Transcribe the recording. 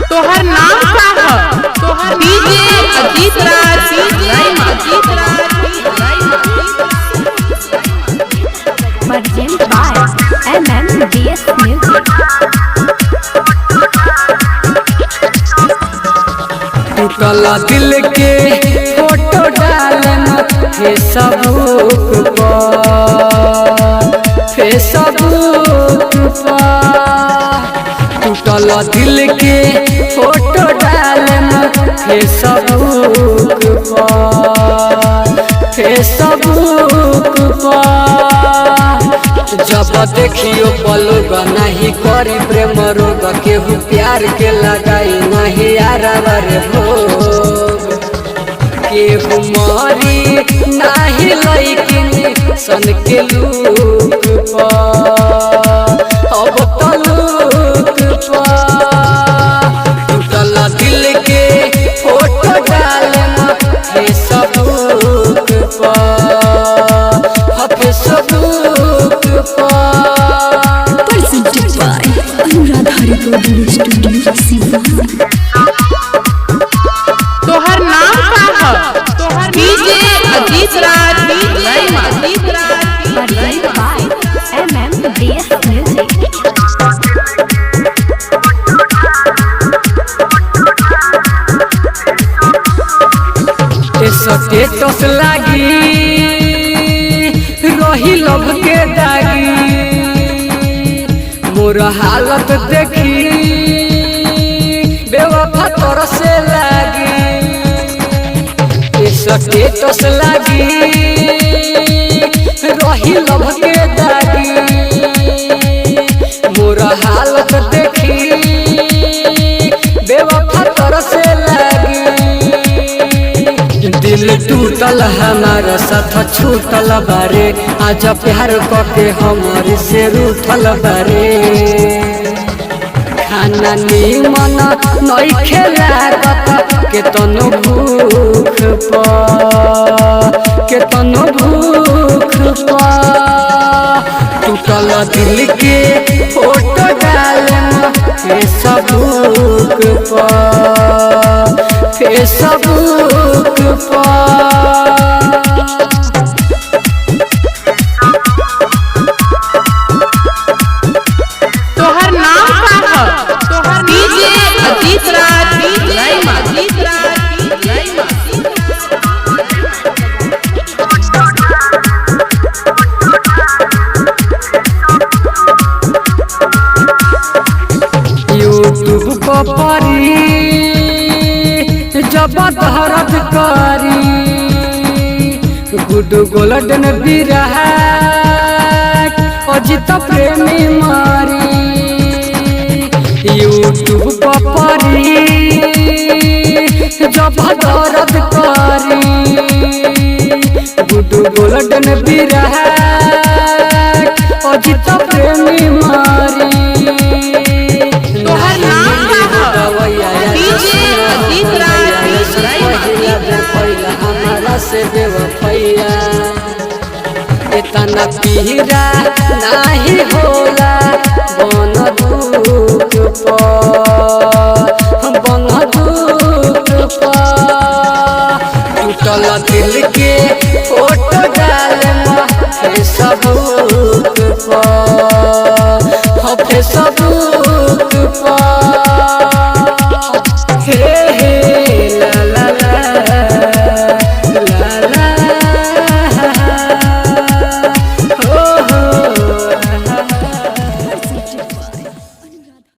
तोहर नाम का ह? तोहर DJ Ajit Raj Raima. Ajit Raj Raima. Present by MMDS Music. टूटल दिल के फोटो डालम फेसबुक पर, फेसबुक पर। टूटल दिल के फोटो डालम फेसबुक पर, फेसबुक पर। जब देखियो पलोग नहीं करी प्रेम रोग, केहू प्यार के लगाई नहीं आरावर भोग। केहू मरी नहीं लैकिन सन के लूक पर, अब तो लूक पर। टूटल दिल के फोटो डालम फेसबुक पर, फेसबुक पर। Presented by Anuradha Recording Studio, Siwan. तोहर नाम का ह? तोहर DJ Ajit Raj Raima. Ajit Raj Present by MMDS Music. Status लागी रही लव के दागी, मोर हालत देखी बेवफा तोर से लागी। स्टेटस लागी रही लव के दागी, मोर हालत देखी बेवफा तोर से लागी। दिल टूटल हमारा साथ छूटल बारे, आज प्यार कके हमर से रूठल बारे। खाना निमन नइखे लागत केतनो भूख पर, केतनो भूख पर। टूटल दिल के फोटो डालम फेसबुक पर, फेसबुक पर। तोहर नाम का ह? तोहर डीजे अजीत राज रायमा। अजीत राज रायमा। यूट्यूब पर परी जब दर्द करी, गुड गोल्डन विराट अजित प्रेमी मारी। यूट्यूब पर परी जब दर्द करी, गुड गोल्डन विराट अजित प्रेमी मारी। तोहर नाम का ह? डीजे अजीत राज रायमा। हमारा से बेवफैया इतना पीरा नहीं होला बन दुख पर, बन दुख पर। टूटल दिल के फोटो डालम फेसबुक पर, फेसबुक पर।